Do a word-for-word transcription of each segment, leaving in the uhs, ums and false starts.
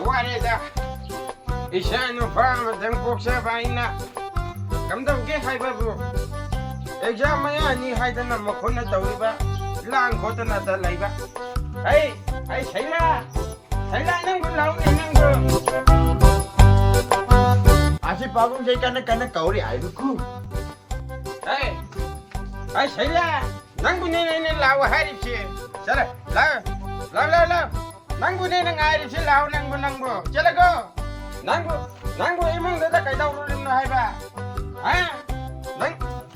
ꯋꯥꯔꯦꯗ꯫ ꯏꯆꯥ ꯅꯨꯄꯥ ꯑꯃꯇꯪ ꯄꯣꯛꯆꯕ ꯑꯩꯅ ꯀꯝꯗꯧꯒꯦ ꯍꯥꯏꯕꯕꯨ, ꯑꯦꯛꯖꯥꯝ ꯃꯌꯥꯅꯤ ꯍꯥꯏꯗꯅ ꯃꯈꯣꯏꯅ ꯇꯧꯔꯤꯕ ꯂꯥꯡ ꯈꯣꯠꯇꯅꯗ ꯂꯩꯕ꯫ ꯑꯩ, ꯑꯩ ꯁꯩꯂꯥ, ꯁꯩꯂꯥ ꯅꯪꯕꯨ ꯂꯥꯎꯅꯦ ꯅꯪꯕꯨ꯫ ꯑꯁꯤ ꯄꯥꯕꯨꯡꯁꯦ ꯀꯟꯅ ꯀꯟꯅ ꯀꯧꯔꯤ ꯍꯥꯏꯕꯀꯨ꯫ ꯑꯩ, ꯑꯩ ꯁꯩꯂꯥ, ꯅꯪꯕꯨꯅꯦ ꯑꯩꯅ ꯂꯥꯎ ꯍꯥꯏꯔꯤꯕꯁꯦ꯫ ꯆꯠꯂꯣ, ꯂꯥꯎ, ꯂꯥꯎ, ꯂꯥꯎ, ꯂꯥꯎ꯫ ꯅꯪꯕꯨꯅꯦ ꯑꯩꯅ ꯉꯥꯏꯔꯤꯕꯁꯦ, ꯂꯥꯎ ꯅꯪꯕꯨ, ꯅꯪꯕꯨ꯫ ꯆꯠꯂꯒꯣ꯫ ꯅꯪꯕꯨ, ꯅꯪꯕꯨ ꯏꯃꯨꯡꯗꯨꯗ ꯀꯩꯗꯧꯔꯨꯔꯤꯕꯅꯣ ꯍꯥꯏꯕ? ꯍꯥ? ꯅꯪ,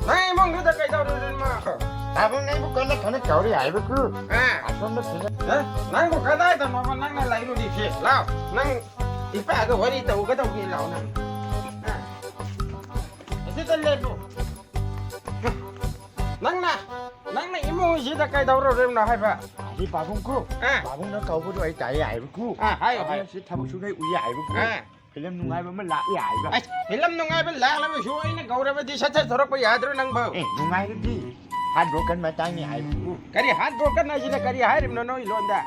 ꯅꯪ ꯏꯃꯨꯡꯗꯨꯗ ꯀꯩꯗꯧꯔꯨꯔꯤꯕꯅꯣ? ꯄꯥꯕꯨꯡ ꯅꯪꯕꯨ ꯀꯟꯅ ꯀꯟꯅ ꯀꯧꯔꯤ ꯍꯥꯏꯕꯀꯨ꯫ ꯍꯥ? ꯑꯁꯣꯝꯗ ꯐꯖ- ꯍꯥ? ꯅꯪꯕꯨ ꯀꯗꯥꯏꯗꯅꯣꯕ ꯅꯪꯅ ꯂꯩꯔꯨꯔꯤꯁꯦ? ꯂꯥꯎ, ꯅꯪ ꯏꯄꯥꯒ ꯋꯥꯔꯤ ꯇꯧꯒꯗꯧꯕꯅꯤ, ꯂꯥꯎ ꯅꯪ꯫ ꯍꯥ? ꯑꯁꯤꯗ ꯂꯦꯞꯄꯨ꯫ ꯅꯪꯅ, ꯅꯪꯅ ꯏꯃꯨꯡꯁꯤꯗ ꯀꯩꯗꯧꯔꯨꯔꯤꯕꯅꯣ ꯍꯥꯏꯕ? ꯑꯁꯤ ꯄꯥꯕꯨꯡꯀꯨ, ꯑꯥ꯫ ꯄꯥꯕꯨꯡꯅ ꯀꯧꯕꯗꯣ ꯑꯩ ꯇꯥꯏꯌꯦ ꯍꯥꯏꯕꯀꯨ꯫ ꯑꯥ, ꯍꯥꯏꯌꯨ, ꯄꯥꯕꯨꯡ ꯍꯥꯏꯌꯨ꯫ ꯑꯁꯤ ꯊꯕꯛ ꯁꯨꯅꯩ ꯎꯏꯌꯦ ꯍꯥꯏꯕꯀꯨ꯫ ꯑꯥ꯫ ꯐꯤꯂꯝ ꯅꯨꯡꯉꯥꯏꯕ ꯑꯃ ꯂꯥꯛꯑꯦ ꯍꯥꯏꯕ꯫ ꯑꯁ, ꯐꯤꯂꯝ ꯅꯨꯡꯉꯥꯏꯕ ꯂꯥꯛꯂꯕꯁꯨ ꯑꯩꯅ ꯀꯧꯔꯕꯗꯤ ꯁꯠ ꯁꯠ ꯊꯣꯔꯛꯄ ꯌꯥꯗ꯭ꯔꯣ ꯅꯪꯕꯣ? ꯑꯦ, ꯅꯨꯡꯉꯥꯏꯔꯗꯤ ꯍꯥꯔꯠ ꯕ꯭ꯔꯣꯀꯟ ꯃꯇꯥꯡꯅꯤ ꯍꯥꯏꯕꯀꯨ꯫ ꯀꯔꯤ ꯍꯥꯔꯠ ꯕ꯭ꯔꯣꯀꯟ ꯍꯥꯏꯁꯤꯅ ꯀꯔꯤ ꯍꯥꯏꯔꯤꯕꯅꯣ ꯅꯣꯏ ꯂꯣꯟꯗ?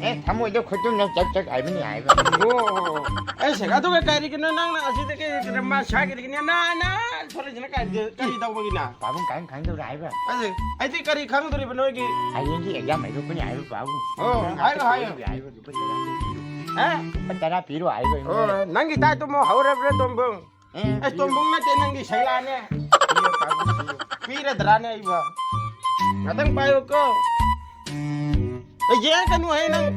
ꯑꯦ, ꯊꯃꯣꯏꯗ ꯈꯨꯇꯨꯝꯅ ꯆꯛ ꯆꯛ ꯍꯥꯏꯕꯅꯤ ꯍꯥꯏꯕ꯫ ꯑꯣ, ꯑꯩꯁꯦ ꯑꯗꯨꯒ ꯀꯔꯤꯒꯤꯅꯣ ꯅꯪꯅ ꯑꯁꯤꯗꯒꯤ ꯃꯥ ꯁꯥꯒꯤꯗꯒꯤꯅꯦ ꯅꯥ ꯅꯥ ꯊꯣꯔꯛꯏꯁꯤꯅ ꯀꯥꯏꯗ, ꯀꯔꯤ ꯇꯧꯕꯒꯤꯅ? ꯄꯥꯕꯨꯡ ꯀꯔꯤꯝ ꯈꯪꯗꯧꯔꯦ ꯍꯥꯏꯕ꯫ ꯑꯩꯗꯤ, ꯑꯩꯗꯤ ꯀꯔꯤ ꯈꯪꯗꯣꯔꯤꯕ ꯅꯣꯏꯒꯤ? ꯍꯌꯦꯡꯗꯤ ꯑꯦꯛꯖꯥꯝ ꯍꯥꯏꯗꯣꯛꯄꯅꯤ ꯍꯥꯏꯕ ꯄꯥꯕꯨꯡ꯫ ꯑꯣ, ꯍꯥꯏꯔꯣ, ꯍꯥꯏꯔꯣ꯫ ꯍꯥꯏꯕ ꯂꯨꯄꯥ ꯇꯔꯥ ꯄꯤꯔꯣ ꯍꯥꯏꯕ꯫ ꯑꯦ? ꯂꯨꯄꯥ ꯇꯔꯥ ꯄꯤꯔꯣ ꯍꯥꯏꯕ ꯑꯩꯉꯣꯟꯗ꯫ ꯑꯣ, ꯅꯪꯒꯤ ꯇꯥꯏꯞꯇꯨ ꯑꯃꯨꯛ ꯍꯧꯔꯕ꯭ꯔꯥ, ꯇꯣꯝꯕꯨꯡ? ꯑꯦ, ꯑꯦ, ꯄꯤꯔꯣ꯫ ꯇꯣꯝꯕꯨꯡ ꯅꯠꯇꯦ, ꯅꯪꯒꯤ ꯁꯩꯂꯥꯅꯦ꯫ ꯄꯤꯔꯣ ꯄꯥꯕꯨꯡ, ꯄꯤꯔꯣ꯫ ꯄꯤꯔꯗ꯭ꯔꯥꯅꯦ ꯑꯩꯕꯣ? ꯉꯥꯛꯇꯪ ꯄꯥꯏꯌꯨꯀꯣ꯫ ꯑꯦ, ꯌꯦꯡꯉꯛꯀꯅꯨꯍꯦ ꯅꯪ꯫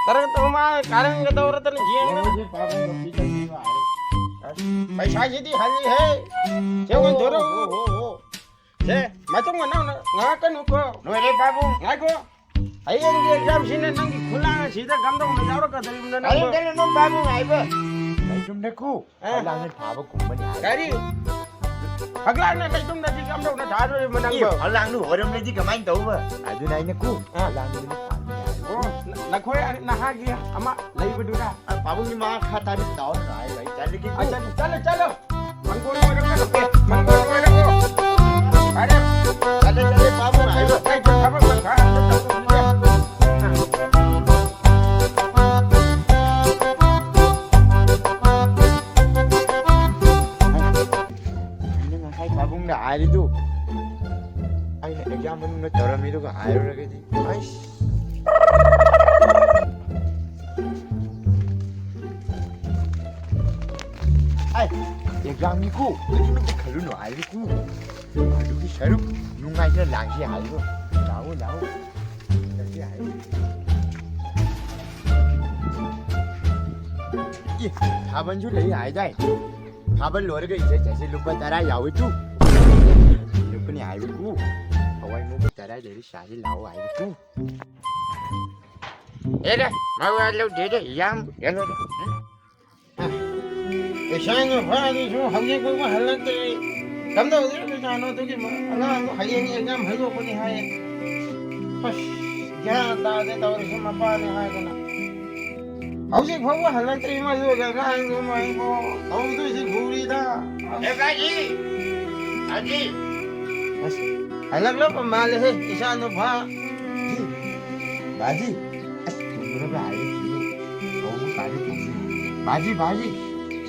ꯀꯔꯟ ꯇꯧ ꯃꯥ, ꯀꯔꯟꯒ ꯇꯧꯔꯗꯅ ꯌꯦꯡꯉꯒ꯫ ꯄꯥꯕꯨꯡꯗꯣ ꯄꯤꯊꯛꯄꯤꯕ ꯍꯥꯏꯔꯦ꯫ ꯑꯁ, ꯄꯩꯁꯥꯁꯤꯗꯤ ꯍꯜꯂꯤꯍꯦ꯫ ꯁꯦ, ꯑꯣꯟꯊꯣꯔꯛꯎ꯫ ꯑꯣ, ꯑꯣ, ꯑꯣ꯫ ꯁꯦ, ꯃꯇꯨꯡ ꯃꯅꯥꯎ ꯉꯥꯡꯉꯛꯀꯅꯨꯀꯣ꯫ ꯂꯣꯏꯔꯦ ꯄꯥꯕꯨꯡ꯫ ꯉꯥꯏꯈꯣ꯫ ꯍꯌꯦꯡꯒꯤ ꯑꯦꯛꯖꯥꯝꯁꯤꯅ ꯅꯪꯒꯤ ꯈꯨꯂꯥꯡ ꯑꯁꯤꯗ ꯀꯝꯗꯧꯅ ꯌꯥꯎꯔꯛꯀꯗꯧꯔꯤꯕꯅꯣ ꯅꯪꯕꯣ? ꯀꯔꯤꯝꯇꯅ ꯅꯣꯡ ꯄꯥꯕꯨꯡ ꯍꯥꯏꯕ꯫ ꯂꯩꯇꯨꯝꯗꯀꯨ꯫ ꯑ꯫ ꯐꯛꯂꯥꯡꯅ ꯊꯥꯕ ꯀꯨꯝꯕꯅꯤ ꯍꯥꯏꯕ꯫ ꯀꯔꯤ? ꯐꯛꯂꯥꯡꯅ ꯂꯩꯇꯨꯝꯗꯗꯤ ꯀꯝꯗꯧꯅ ꯊꯥꯗꯣꯔꯤꯕꯅꯣ ꯅꯪꯕꯣ? ꯑꯦ, ꯐꯛꯂꯥꯡꯗꯨ ꯍꯣꯔꯝꯂꯗꯤ ꯀꯃꯥꯏꯅ ꯇꯧꯕ? ꯑꯗꯨꯅ ꯑꯩꯅ ꯀꯨ, ꯑ꯫ ꯐꯛꯂꯥꯡꯗꯨ ꯑꯣꯏꯅ ꯊꯥꯕꯅꯤ ꯍꯥꯏꯕ꯫ ꯑꯣ, ꯅ-, ꯅꯈꯣꯏ ꯅꯍꯥꯒꯤ ꯑꯃ ꯂꯩꯕꯗꯨꯔ? ꯑ, ꯄꯥꯕꯨꯡꯒꯤ ꯃꯥ ꯈꯥ ꯇꯥꯔꯤ ꯇꯥꯎꯔ ꯍꯥꯏꯕ, ꯑꯩ ꯆꯠꯂꯒꯦ꯫ ꯑ, ꯆꯠꯂꯨ, ꯆꯠꯂꯨ, ꯆꯠꯂꯨ꯫ ꯃꯪꯒꯣꯜ ꯑꯣꯏꯔꯣ, ꯆꯠꯂꯨ꯫ ꯑꯦ, ꯃꯪꯒꯣꯜ ꯑꯣꯏꯔꯣ꯫ ꯉꯁꯥꯏ ꯄꯥꯕꯨꯡꯅ ꯍꯥꯏꯔꯤꯗꯨ ꯑꯩꯅ ꯑꯦꯛꯖꯥꯝ ꯃꯅꯨꯡꯗ ꯇꯧꯔꯝꯃꯤꯗꯨꯒ ꯍꯥꯏꯔꯨꯔꯒꯗꯤ ꯑꯩꯁ꯫ ꯑꯩ ꯑꯦꯛꯖꯥꯝꯅꯤꯀꯣ, ꯀꯔꯤꯃꯠꯇ ꯈꯜꯂꯨꯅꯨ ꯍꯥꯏꯔꯤꯀꯣ꯫ ꯑꯗꯨꯒꯤ ꯁꯔꯨꯛ ꯅꯨꯡꯉꯥꯏꯅ ꯂꯥꯛꯁꯤ ꯍꯥꯏꯕ꯫ ꯂꯥꯛꯑꯣ, ꯂꯥꯛꯑꯣ꯫ ꯆꯠꯁꯤ ꯍꯥꯏꯕ꯫ ꯑꯦ, ꯊꯥꯕꯜꯁꯨ ꯂꯩ ꯍꯥꯏꯗꯥꯏ? ꯊꯥꯕꯜ ꯂꯣꯏꯔꯒ ꯏꯁꯩ ꯆꯠꯁꯤ꯫ ꯂꯨꯄꯥ ꯇꯔꯥ ꯌꯥꯎꯏ ꯇꯨ꯫ ꯂꯨꯄꯥꯅꯤ ꯍꯥꯏꯕ ꯇꯨ꯫ ꯍꯋꯥꯏ ꯃꯨꯕ ꯇꯔꯥ ꯂꯩꯔꯤ ꯆꯥꯁꯤ ꯂꯥꯛꯑꯣ ꯍꯥꯏꯕ ꯇꯨ꯫ ꯑꯦꯔꯦ, ꯃꯋꯥ ꯂꯧꯗꯦꯗ, ꯏꯌꯥꯝꯕ꯫ ꯀꯩꯅꯣꯗ꯫ ꯏꯆꯥ ꯅꯨꯄꯥꯗꯨꯁꯨ ꯍꯧꯖꯤꯛ ꯐꯥꯎꯕ ꯍꯜꯂꯛꯇ꯭ꯔꯤ꯫ ꯀꯝꯗꯧꯗꯣꯏꯅꯣ ꯀꯩꯀꯥꯅꯣ ꯑꯗꯨꯒꯤ ꯃ-, ꯑꯉꯥꯡꯗꯣ ꯍꯌꯦꯡ ꯑꯦꯛꯖꯥꯝ ꯍꯥꯏꯗꯣꯛꯄꯅꯤ ꯍꯥꯏꯌꯦ꯫ ꯑꯁ, ꯒ꯭ꯌꯥꯟ ꯇꯥꯗꯦ ꯇꯧꯔꯤꯁꯦ, ꯃꯄꯥꯅꯤ ꯍꯥꯏꯗꯅ꯫ ꯍꯧꯖꯤꯛ ꯐꯥꯎꯕ ꯍꯜꯂꯛꯇ꯭ꯔꯤ ꯃꯗꯨꯒꯤ ꯑꯉꯥꯡꯗꯨ ꯃꯩꯕꯣ꯫ ꯇꯧꯗꯣꯏꯁꯤ ꯂꯨꯔꯤꯗ꯫ ꯑꯦ, ꯕꯥꯖꯤ! ꯕꯥꯖꯤ! ꯑꯁ, ꯍꯜꯂꯛꯂꯕ ꯃꯥꯜꯂꯦꯍꯦ, ꯏꯆꯥ ꯅꯨꯄꯥ꯫ ꯕꯥꯖꯤ! ꯑꯁ, ꯇꯨꯝꯈ꯭ꯔꯕ ꯍꯥꯏꯔꯤꯁꯤꯕꯨ? ꯍꯧꯕ ꯀꯥꯟꯗ ꯇꯨꯝꯃꯤ꯫ ꯕꯥꯖꯤ, ꯕꯥꯖꯤ!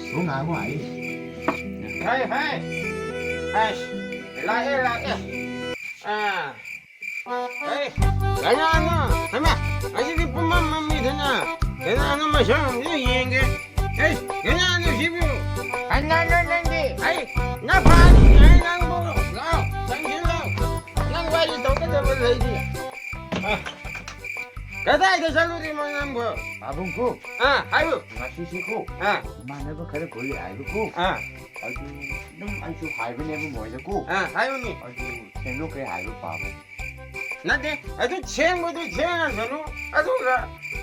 ꯁꯨ ꯉꯥꯡꯉꯨ ꯍꯥꯏꯔꯤ꯫ ꯍꯥꯏ, ꯍꯥꯏ! ꯑꯁ, ꯂꯥꯛꯑꯦ, ꯂꯥꯛꯑꯦ꯫ ꯑꯥ꯫ ꯑꯦ, ꯀꯅꯥꯅꯣ? ꯍꯩꯃꯥ, ꯑꯁꯤꯗꯤ ꯄꯨꯝꯃꯝ ꯃꯝꯃꯤꯗꯅ꯫ ꯀꯅꯥꯅꯣ ꯃꯁꯛ ꯑꯝꯇ ꯌꯦꯡꯒꯦ꯫ ꯑꯦ, ꯀꯅꯥꯅꯣ ꯁꯤꯕꯨ? ꯀꯅꯥꯅꯣ ꯅꯪꯗꯤ? ꯑꯩ, ꯅꯐꯥꯅꯤ, ꯑꯩ ꯅꯪꯕꯨ꯫ ꯂꯥꯎ, ꯆꯪꯁꯤꯜꯂꯣ꯫ ꯅꯪ ꯋꯥꯔꯤ ꯇꯧꯒꯗꯕ ꯂꯩꯔꯤ꯫ ꯑ, ꯀꯗꯥꯏꯗ ꯆꯠꯂꯨꯔꯤꯃꯣ ꯅꯪꯕꯨ? ꯄꯥꯕꯨꯡ ꯈꯨ꯫ ꯑꯥ, ꯍꯥꯏꯌꯨ꯫ ꯉꯁꯤꯁꯤ ꯈꯨ꯫ ꯑꯥ꯫ ꯏꯃꯥꯟꯅꯕ ꯈꯔ ꯀꯣꯏꯔꯛꯑꯦ ꯍꯥꯏꯕ ꯈꯨ꯫ ꯑꯥ꯫ ꯑꯗꯨ ꯑꯗꯨꯝ ꯑꯩꯁꯨ ꯍꯥꯏꯕꯅꯦꯕ ꯃꯣꯏꯗ ꯈꯨ꯫ ꯑꯥ, ꯍꯥꯏꯌꯨꯅꯦ꯫ ꯑꯗꯨ ꯁꯦꯝꯗꯣꯛꯈ꯭ꯔꯦ ꯍꯥꯏꯕ ꯄꯥꯕꯨꯡ꯫ ꯅꯠꯇꯦ, ꯑꯗꯨ ꯁꯦꯡꯕꯗꯨ ꯁꯦꯡꯉꯁꯅꯨ, ꯑꯗꯨꯒ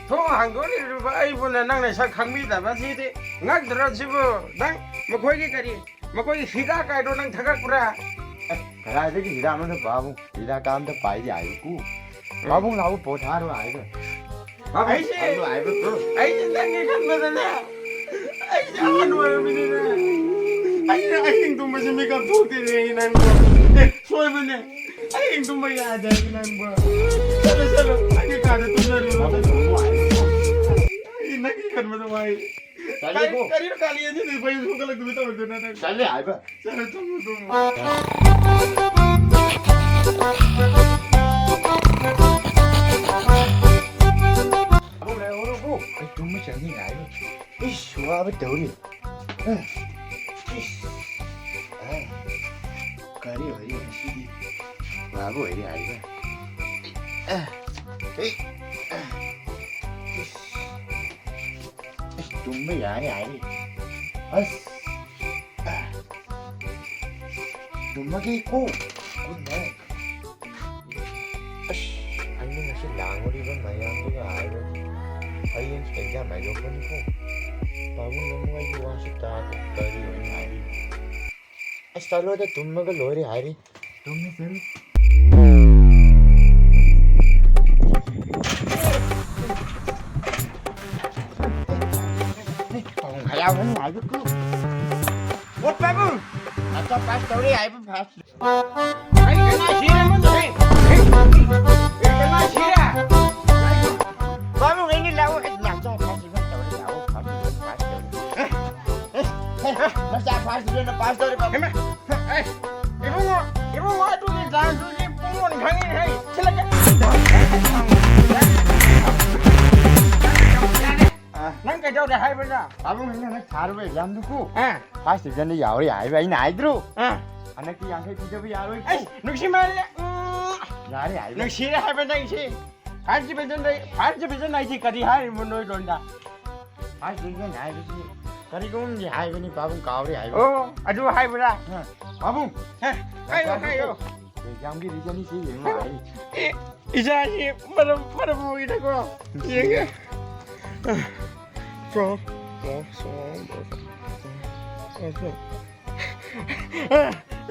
ꯊꯣꯡ ꯍꯥꯡꯗꯣꯛꯂꯤꯕ ꯑꯩꯕꯨꯅ ꯅꯪꯅ ꯁꯛ ꯈꯪꯕꯤꯗꯕꯁꯤꯗꯤ ꯉꯛꯇ꯭ꯔꯣ ꯁꯤꯕꯨ? ꯅꯪ ꯃꯈꯣꯏꯒꯤ ꯀꯔꯤ, ꯃꯈꯣꯏꯒꯤ ꯍꯤꯗꯥꯛ ꯀꯥꯏꯗꯣ ꯅꯪ ꯊꯛꯂꯛꯄ꯭ꯔꯥ? ꯑꯁ, ꯀꯗꯥꯏꯗꯒꯤ ꯍꯤꯗꯥꯛꯅꯣꯗ ꯄꯥꯕꯨꯡ? ꯍꯤꯗꯥꯛ ꯀꯥ ꯑꯝꯇ ꯄꯥꯏꯗꯦ ꯍꯥꯏꯕꯀꯨ꯫ ꯎꯝ꯫ ꯄꯥꯕꯨꯡ ꯂꯥꯛꯎ, ꯄꯣꯊꯥꯔꯣ ꯍꯥꯏꯕ꯫ ꯄꯥꯕꯨꯡ, ꯑꯩꯁꯦ, ꯍꯜꯂꯣ ꯍꯥꯏꯕꯀꯨ꯫ ꯑꯩꯁꯦ ꯅꯪꯒꯤ ꯈꯟꯕꯗꯅꯦ, ꯑꯩꯁꯦ ꯑꯍꯟ ꯑꯣꯏꯔꯕꯅꯤꯅꯦ꯫ ꯑꯩꯅ ꯑꯍꯤꯡ ꯇꯨꯝꯕꯁꯦ ꯃꯤꯀꯞ ꯊꯣꯛꯇꯦꯅꯦ ꯅꯪꯕꯨ꯫ ꯑꯦ, ꯁꯣꯏꯕꯅꯦ꯫ ꯑꯩ ꯇꯨꯝꯕ ꯌꯥꯗꯦ ꯅꯪꯕꯨ꯫ ꯆꯠꯂꯣ, ꯆꯠꯂꯣ, ꯑꯩꯒꯤ ꯀꯥꯗ ꯇꯨꯝꯖꯔꯨꯔꯣ꯫ ꯑꯩ ꯅꯪꯒꯤ ꯈꯟꯕꯗ ꯋꯥꯏ꯫ ꯀꯔꯤ-, ꯀꯔꯤꯅꯣ ꯀꯥꯂꯤ ꯑꯅꯤꯗꯨ ꯐꯩꯖꯨꯞ ꯁꯨꯡꯈꯠꯂꯛꯇꯕꯤ ꯇꯧꯔꯤꯗꯨꯅ ꯅꯪ? ꯆꯠꯂꯦ ꯍꯥꯏꯕ꯫ ꯆꯠꯂꯦ, ꯇꯨꯝꯃꯨ, ꯇꯨꯝꯃꯨ꯫ ꯑꯕꯨꯡ ꯂꯩꯍꯧꯔꯣꯕꯨ꯫ ꯑꯩ ꯇꯨꯝꯕ ꯆꯪꯉꯤ ꯍꯥꯏꯕ꯫ ꯏꯁ, ꯋꯥꯕ ꯇꯧꯔꯤ꯫ ꯏꯁ꯫ ꯑ꯫ ꯀꯔꯤ ꯑꯣꯏꯔꯤ ꯉꯁꯤꯗꯤ? ꯋꯥꯕ ꯑꯣꯏꯔꯤ ꯍꯥꯏꯕ꯫ ꯑ꯫ ꯑꯦ꯫ ꯑ꯫ ꯏꯁ꯫ ꯑꯁ, ꯇꯨꯝꯕ ꯌꯥꯔꯦ ꯍꯥꯏꯔꯤ꯫ ꯑꯁ꯫ ꯇꯨꯝꯃꯒꯦꯀꯣ꯫ Good night꯫ ꯑꯁ, ꯑꯩꯅ ꯉꯁꯤ ꯂꯥꯡꯉꯨꯔꯤꯕ ꯃꯌꯥꯝꯗꯨꯒ ꯍꯥꯏꯔꯗꯤ ꯍꯌꯦꯡ exam ꯍꯥꯏꯗꯣꯛꯄꯅꯤꯀꯣ꯫ ꯄꯥꯕꯨꯡꯅ ꯑꯃꯨꯛ ꯑꯩꯒꯤ ꯋꯥꯁꯤ ꯇꯥꯗꯦ꯫ ꯀꯔꯤ ꯑꯣꯏꯅ ꯍꯥꯏꯔꯤꯕ? ꯑꯁ, ꯇꯜꯂꯣꯗ, ꯇꯨꯝꯃꯒ ꯂꯣꯏꯔꯦ ꯍꯥꯏꯔꯤ꯫ ꯇꯨꯝꯃꯤ, ꯇꯨꯝꯃꯤ꯫ ꯄꯥꯕꯨꯡ ꯍꯔꯥꯎꯕ ꯅꯨꯡꯉꯥꯏꯕꯀꯣ꯫ ꯑꯣ, ꯄꯥꯕꯨꯡ! ꯅꯆꯥ pass ꯇꯧꯔꯦ ꯍꯥꯏꯕ first꯫ ꯑꯩ ꯀꯅꯥ ꯁꯤꯔꯦ ꯑꯃꯗꯣ? ꯑꯩ, ꯑꯩ ꯀꯅꯥ ꯁꯤꯔꯦ? ꯄꯥꯕꯨꯡ, ꯑꯩꯅ ꯂꯥꯛꯑꯣ꯫ ꯑꯩ ꯅꯆꯥ first division ꯇꯧꯔꯦ, ꯂꯥꯛꯑꯣ, first division pass ꯇꯧꯔꯦ꯫ ꯃꯆꯥ first division pass ꯇꯧꯔꯦ, ꯄꯥꯕꯨꯡ꯫ ꯍꯩꯃꯥ! ꯑꯦ, ꯏꯕꯨꯡꯉꯣ, ꯏꯕꯨꯡꯉꯣ, ꯑꯗꯨꯒꯤ dance ꯇꯨꯗꯤ ꯄꯨꯡ ꯑꯣꯟ ꯈꯪꯉꯤ, ꯍꯩ, ꯁꯤꯜꯂꯒꯦ꯫ ꯑ꯫ ꯅꯪ ꯀꯩꯗꯧꯔꯦ ꯍꯥꯏꯕꯅ? ꯄꯥꯕꯨꯡ, ꯅꯪ ꯍꯟꯗꯛ ꯊꯥꯔꯨꯕ exam ꯗꯨꯀꯣ꯫ ꯑ꯫ First division ꯗ ꯌꯥꯎꯔꯦ ꯍꯥꯏꯕ ꯑꯩꯅ ꯍꯥꯏꯗ꯭ꯔꯣ? ꯑ꯫ ꯍꯟꯗꯛꯇꯤ ꯌꯥꯡꯈꯩ ꯄꯤꯗꯕ ꯌꯥꯔꯣꯏ꯫ ꯑꯩꯁ, ꯅꯨꯡꯁꯤꯃꯜꯂꯦ꯫ ꯎꯝ꯫ ꯌꯥꯔꯦ ꯍꯥꯏꯕ꯫ ꯅꯨꯡꯁꯤꯔꯦ ꯍꯥꯏꯕ ꯅꯪꯁꯤ꯫ First division ꯗ, first division ꯍꯥꯏꯁꯤ ꯀꯔꯤ ꯍꯥꯏꯔꯤꯕꯅꯣ ꯅꯣꯏ ꯂꯣꯟꯗ? First division ꯍꯥꯏꯕꯁꯤ ꯀꯔꯤꯒꯨꯝꯕꯗꯤ ꯍꯥꯏꯕꯅꯤ, ꯄꯥꯕꯨꯡ ꯀꯥꯎꯔꯦ ꯍꯥꯏꯕ꯫ ꯑꯣ, ꯑꯗꯨ ꯍꯥꯏꯕ꯭ꯔꯥ? ꯑ, ꯄꯥꯕꯨꯡ! ꯍꯦ, ꯍꯥꯏꯌꯣ, ꯍꯥꯏꯌꯣ꯫ Exam ꯒꯤ result ꯁꯤ ꯌꯦꯡꯉꯣ ꯍꯥꯏ꯫ ꯑꯦ, ꯏꯆꯥꯁꯤ ꯃꯔꯝ ꯐꯔꯕ ꯑꯣꯏꯅꯀꯣ꯫ ꯌꯦꯡꯒꯦ꯫ ꯁꯣ, ꯁꯣ, ꯁꯣ, ꯁꯣ꯫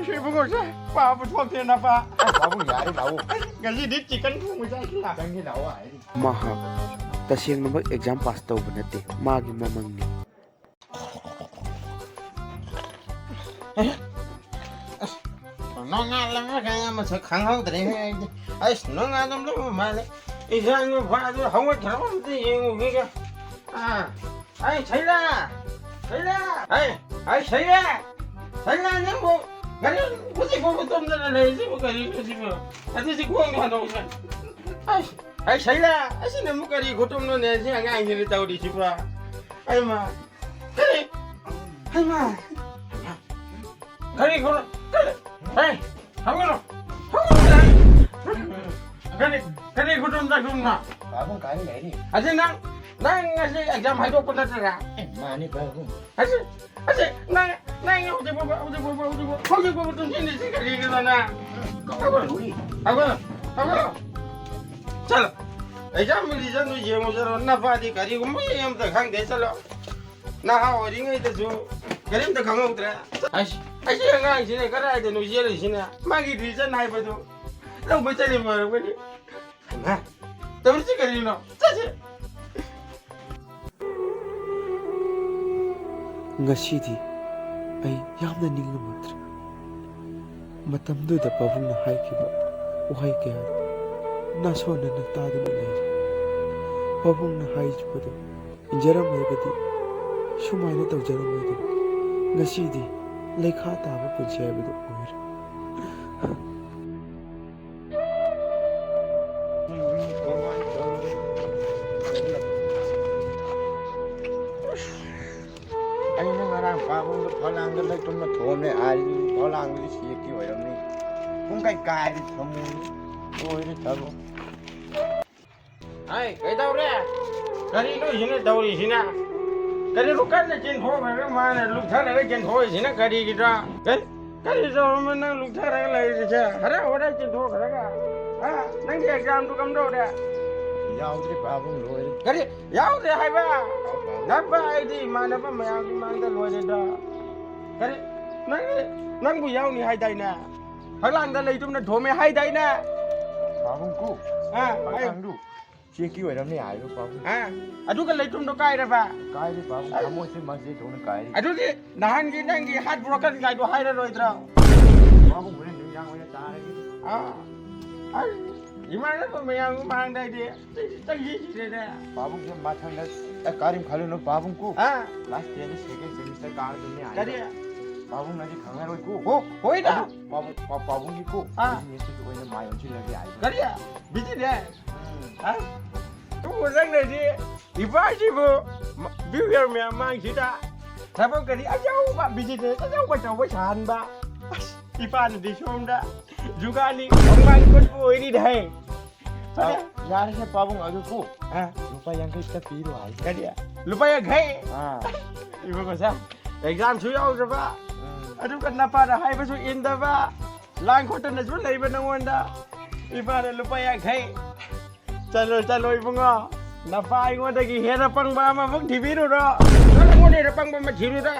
ꯁꯤ ꯏꯕꯨꯡꯉꯣꯁꯦ ꯄꯥꯕ ꯊꯣꯛꯇꯦ ꯅꯄꯥ꯫ ꯑꯁ, ꯄꯥꯕꯨꯡ ꯌꯥꯔꯦ, ꯂꯥꯛꯑꯣ꯫ ꯉꯁꯤꯗꯤ chicken ꯊꯣꯡꯕ ꯆꯥꯁꯤ ꯂꯥꯛꯑꯣ꯫ ꯆꯪꯁꯤ ꯂꯥꯛꯑꯣ ꯍꯥꯏꯔꯤ꯫ ꯃꯍꯥꯛ ꯇꯁꯦꯡꯅꯃꯛ exam pass ꯇꯧꯕ ꯅꯠꯇꯦ, ꯃꯥꯒꯤ ꯃꯃꯪꯅꯤ꯫ ꯑꯁ, ꯅꯣꯡꯉꯥꯜꯂꯝꯃꯒ ꯃꯁꯛ ꯈꯪꯍꯧꯗ꯭ꯔꯦꯍꯦ ꯑꯩꯗꯤ꯫ ꯑꯁ, ꯅꯣꯡꯉꯥꯜꯂꯝꯗꯧꯕ ꯃꯥꯜꯂꯦ꯫ ꯏꯟꯁꯥꯡ ꯅꯨꯄꯥꯗꯨ ꯍꯧꯒꯠꯈ꯭ꯔꯕ ꯑꯝꯇ ꯌꯦꯡꯉꯨꯈꯤꯒꯦ꯫ ꯑꯥ꯫ ꯑꯩ ꯁꯩꯂꯥ! ꯁꯩꯂꯥ! ꯑꯩ, ꯑꯩ ꯁꯩꯂꯥ! ꯁꯩꯂꯥ, ꯅꯪꯕꯨ ꯒꯥꯔꯤ ꯍꯧꯖꯤꯛ ꯐꯥꯎꯕ ꯇꯨꯝꯗꯅ ꯂꯩꯔꯤꯁꯤꯕꯨ ꯀꯔꯤꯅꯣ ꯁꯤꯕꯨ? ꯑꯗꯨꯗꯤ ꯈꯣꯡꯗꯣ ꯍꯟꯗꯣꯛꯎꯁꯦ꯫ ꯑꯩ, ꯑꯩ ꯁꯩꯂꯥ! ꯑꯁꯤꯅ ꯑꯃꯨꯛ ꯀꯔꯤ ꯈꯨꯇꯨꯝꯅꯣꯅꯦ ꯁꯤ ꯑꯉꯥꯡꯁꯤꯅ ꯇꯧꯔꯤꯁꯤꯕꯣ? ꯑꯩꯃ! ꯀꯔꯤ? ꯍꯩꯃꯥ! ꯀꯔꯤ ꯈꯨꯔꯨꯝ-, ꯀꯔꯤ? ꯍꯦ! ꯍꯧꯒꯠꯂꯣ! ꯍꯧꯒꯠꯂꯣ! ꯀꯔꯤ, ꯀꯔꯤ ꯈꯨꯔꯨꯝ ꯆꯥꯈꯨꯝꯅꯣ? ꯄꯥꯕꯨꯡ ꯀꯥꯏꯗ ꯂꯩꯔꯤ? ꯑꯁꯤ ꯅꯪ, ꯅꯪ ꯉꯁꯤ ꯑꯦꯛꯖꯥꯝ ꯍꯥꯏꯗꯣꯛꯄ ꯅꯠꯇ꯭ꯔꯥ? ꯑꯦ, ꯃꯥꯅꯤ ꯄꯥꯕꯨꯡ꯫ ꯑꯁꯤ, ꯑꯁꯤ ꯅꯪ, ꯅꯪ ꯍꯧꯖꯤꯛ ꯐꯥꯎꯕ, ꯍꯧꯖꯤꯛ ꯐꯥꯎꯕ, ꯍꯧꯖꯤꯛ ꯐꯥꯎꯕ, ꯍꯧꯖꯤꯛ ꯐꯥꯎꯕ ꯇꯨꯝꯁꯤꯜꯂꯤꯁꯤ ꯀꯔꯤꯒꯤꯅꯣ ꯅꯪ? ꯍꯧꯒꯠꯂꯣ! ꯍꯧꯒꯠꯂꯣ! ꯍꯧꯒꯠꯂꯣ! ꯆꯠꯂꯣ! ꯑꯦꯛꯖꯥꯝ ꯔꯤꯖꯜꯗꯨ ꯌꯦꯡꯉꯨ ꯆꯠꯂꯣ꯫ ꯅꯄꯥꯗꯤ ꯀꯔꯤꯒꯨꯝꯕ ꯑꯝꯇ ꯈꯪꯗꯦ꯫ ꯆꯠꯂꯣ꯫ ꯅꯍꯥ ꯑꯣꯏꯔꯤꯉꯩꯗꯁꯨ ꯀꯔꯤꯝꯇ ꯈꯪꯍꯧꯗ꯭ꯔꯦ꯫ ꯑꯁ, ꯑꯁꯤ ꯑꯉꯥꯡꯁꯤꯅ ꯀꯗꯥꯏꯗꯅꯣ ꯆꯦꯜꯂꯤꯁꯤꯅ? ꯃꯥꯒꯤ ꯔꯤꯖꯟ ꯍꯥꯏꯕꯗꯨ ꯂꯧꯕ ꯆꯠꯂꯤꯕ ꯑꯣꯏꯔꯝꯒꯅꯤ꯫ ꯍꯩꯃꯥ, ꯇꯧꯔꯤꯁꯤ ꯀꯔꯤꯅꯣ? ꯆꯠꯁꯤ꯫ ꯉꯁꯤꯗꯤ ꯑꯩ ꯌꯥꯝꯅ ꯅꯤꯡꯉꯝꯃꯛꯇ꯭ꯔꯦ꯫ ꯃꯇꯝꯗꯨꯗ ꯄꯥꯕꯨꯡꯅ ꯍꯥꯏꯈꯤꯕ ꯋꯥꯍꯩ ꯀꯌꯥꯗꯣ ꯅꯥꯁꯣꯟꯅꯅ ꯇꯥꯗꯨꯅ ꯂꯩꯔꯦ꯫ ꯄꯥꯕꯨꯡꯅ ꯍꯥꯏꯈꯤꯕꯗꯣ ꯏꯟꯖꯔꯝꯂꯒꯗꯤ ꯁꯨꯃꯥꯏꯅ ꯇꯧꯖꯔꯝꯃꯣꯏꯗꯕ꯫ ꯉꯁꯤꯗꯤ ꯂꯩꯈꯥ ꯇꯥꯕ ꯄꯨꯟꯁꯤ ꯍꯥꯏꯕꯗꯨ ꯑꯣꯏꯔꯦ꯫ ꯑꯩꯅ ꯉꯔꯥꯡ ꯄꯥꯕꯨꯡꯗꯣ ꯐꯂꯥꯡꯗ ꯂꯩꯇꯨꯝꯅ ꯊꯣꯝꯃꯦ ꯍꯥꯏꯔꯤ꯫ ꯐꯂꯥꯡꯗꯨꯗꯤ ꯁꯦꯛꯀꯤ ꯑꯣꯏꯔꯝꯅꯤ꯫ ꯄꯨꯡ ꯀꯩ ꯀꯥꯏꯔꯦ ꯊꯝꯃꯨ꯫ ꯂꯣꯏꯔꯦ ꯊꯕꯛ꯫ ꯑꯩ ꯀꯩꯗꯧꯔꯦ? ꯀꯔꯤꯅꯣ ꯁꯤꯅ ꯇꯧꯔꯤꯁꯤꯅ? ꯀꯔꯤꯅꯣ ꯀꯟꯅ ꯆꯦꯟꯊꯣꯛꯈ꯭ꯔꯒ ꯃꯥꯅ ꯂꯨꯞꯊꯔꯒ ꯆꯦꯟꯊꯣꯛꯏꯁꯤꯅ ꯀꯔꯤꯒꯤꯅꯣ? ꯀꯔꯤ, ꯀꯔꯤ ꯇꯧꯔꯝꯃꯣ ꯅꯪ ꯂꯨꯞꯊꯔꯒ ꯂꯩꯔꯤꯁꯦ? ꯍꯔꯥ ꯍꯔꯥ ꯆꯦꯟꯊꯣꯛꯈ꯭ꯔꯒ? ꯍꯥ? ꯅꯪꯒꯤ ꯑꯦꯛꯖꯥꯝꯗꯨ ꯀꯝꯗꯧꯔꯦ? ꯌꯥꯎꯗ꯭ꯔꯦ ꯄꯥꯕꯨꯡ, ꯂꯣꯏꯔꯦ꯫ ꯀꯔꯤ? ꯌꯥꯎꯗ꯭ꯔꯦ ꯍꯥꯏꯕ? ꯅꯄꯥ ꯑꯩꯗꯤ ꯏꯃꯥꯟꯅꯕ ꯃꯌꯥꯝꯒꯤ ꯃꯥꯡꯗ ꯂꯣꯏꯔꯦꯗ꯫ ꯀꯔꯤ? ꯅꯪ, ꯅꯪꯕꯨ ꯌꯥꯎꯅꯤ ꯍꯥꯏꯗꯥꯏꯅꯦ? ꯐꯛꯂꯥꯡꯗ ꯂꯩꯗꯨꯝꯅ ꯊꯣꯝꯃꯦ ꯍꯥꯏꯗꯥꯏꯅꯦ? ꯄꯥꯕꯨꯡ ꯀꯨ, ꯑꯥ, ꯐꯛꯂꯥꯡꯗꯨ ꯆꯦꯛꯀꯤ ꯑꯣꯏꯔꯝꯅꯤ ꯍꯥꯏꯕ ꯄꯥꯕꯨꯡ꯫ ꯑꯥ, ꯑꯗꯨꯒ ꯂꯩꯇꯨꯝꯗꯣ ꯀꯥꯏꯔꯕ? ꯀꯥꯏꯔꯦ ꯄꯥꯕꯨꯡ, ꯑꯩ ꯊꯃꯣꯏꯁꯦ ꯃꯥꯡꯖꯩꯗꯧꯅ ꯀꯥꯏꯔꯦ꯫ ꯑꯗꯨꯗꯤ ꯅꯍꯥꯟꯒꯤ ꯅꯪꯒꯤ ꯍꯥꯔꯠ ꯕ꯭ꯔꯣꯀꯟ ꯒꯥꯏꯗꯣ ꯍꯥꯏꯔꯔꯣꯏꯗ꯭ꯔꯣ? ꯄꯥꯕꯨꯡ ꯍꯣꯔꯦꯟ ꯅꯨꯃꯤꯗꯥꯡ ꯑꯣꯏꯅ ꯇꯥꯔꯒꯦ꯫ ꯑꯥ, ꯑꯩ ꯏꯃꯥꯟꯅꯕ ꯃꯌꯥꯝ ꯃꯥꯡꯗ ꯑꯩꯗꯤ ꯆꯪꯁꯤꯟꯈꯤꯗ꯭ꯔꯦꯅꯦ꯫ ꯄꯥꯕꯨꯡꯁꯦ ꯃꯊꯪꯗ ꯑꯦ, ꯀꯔꯤꯝ ꯈꯜꯂꯨꯅꯨ, ꯄꯥꯕꯨꯡ ꯀꯣ꯫ ꯑꯥ꯫ Class ten ꯁꯦꯀꯦꯟ ꯁꯦꯃꯤꯁꯇꯔ ꯀꯥꯔꯗꯨꯅꯦ ꯍꯥꯏ꯫ ꯀꯔꯤ? ꯄꯥꯕꯨꯡꯅꯗꯤ ꯈꯪꯉꯔꯣꯏꯀꯣ꯫ ꯑꯣ, ꯍꯣꯏꯗ꯫ ꯑꯗꯨ ꯄꯥꯕꯨꯡ, ꯄꯥ-, ꯄꯥꯕꯨꯡꯒꯤꯀꯣ꯫ ꯑꯥ꯫ Business ꯇꯨꯒꯤ ꯑꯣꯏꯅ ꯃꯥꯏ ꯑꯣꯟꯁꯤꯜꯂꯒꯦ ꯍꯥꯏ꯫ ꯀꯔꯤ? Business? ꯎꯝ꯫ ꯑꯁ, ꯇꯨ ꯅꯪꯅꯗꯤ ꯏꯄꯥꯁꯤꯕꯨ ꯃ-, viewer ꯃꯌꯥꯝ ꯃꯥꯡꯁꯤꯗ ꯊꯕꯛ ꯀꯔꯤ ꯑꯆꯧꯕ business ꯑꯆꯧꯕ ꯑꯆꯧꯕ ꯁꯥꯍꯟꯕ꯫ ꯑꯁ, ꯏꯄꯥꯅꯗꯤ ꯁꯣꯝꯗ ꯖꯨꯒꯥꯂꯤ online ꯀꯣꯠꯄ ꯑꯣꯏꯔꯤꯗ ꯍꯦ꯫ ꯐꯔꯦ꯫ ꯑ, ꯌꯥꯔꯦꯁꯦ ꯄꯥꯕꯨꯡ, ꯑꯗꯨ ꯀꯣ꯫ ꯑꯥ꯫ ꯂꯨꯄꯥ ꯌꯥꯡꯈꯩ ꯈꯛꯇ ꯄꯤꯔꯣ ꯍꯥꯏ꯫ ꯀꯔꯤ? ꯂꯨꯄꯥ ꯌꯥꯡꯈꯩ? ꯑꯥ꯫ ꯏꯕꯨꯡꯉꯣ ꯁꯦ, exam ꯁꯨ ꯌꯥꯎꯗ꯭ꯔꯕ, ꯎꯝ꯫ ꯑꯗꯨꯒ ꯅꯄꯥꯅ ꯍꯥꯏꯕꯁꯨ ꯏꯟꯗꯕ, ꯂꯥꯡ ꯈꯣꯠꯇꯅꯁꯨ ꯂꯩꯕ ꯅꯉꯣꯟꯗ꯫ ꯏꯄꯥꯅ ꯂꯨꯄꯥ ꯌꯥꯡꯈꯩ꯫ ꯆꯠꯂꯣ, ꯆꯠꯂꯣ ꯏꯕꯨꯡꯉꯣ, ꯅꯄꯥ ꯑꯩꯉꯣꯟꯗꯒꯤ ꯍꯦꯟꯅ ꯄꯪꯕ ꯑꯃꯃꯨꯛ ꯊꯤꯕꯤꯔꯨꯔꯣ꯫ ꯅꯪꯉꯣꯟꯗ ꯍꯦꯟꯅ ꯄꯪꯕ ꯑꯃ ꯊꯤꯔꯨꯔꯣ꯫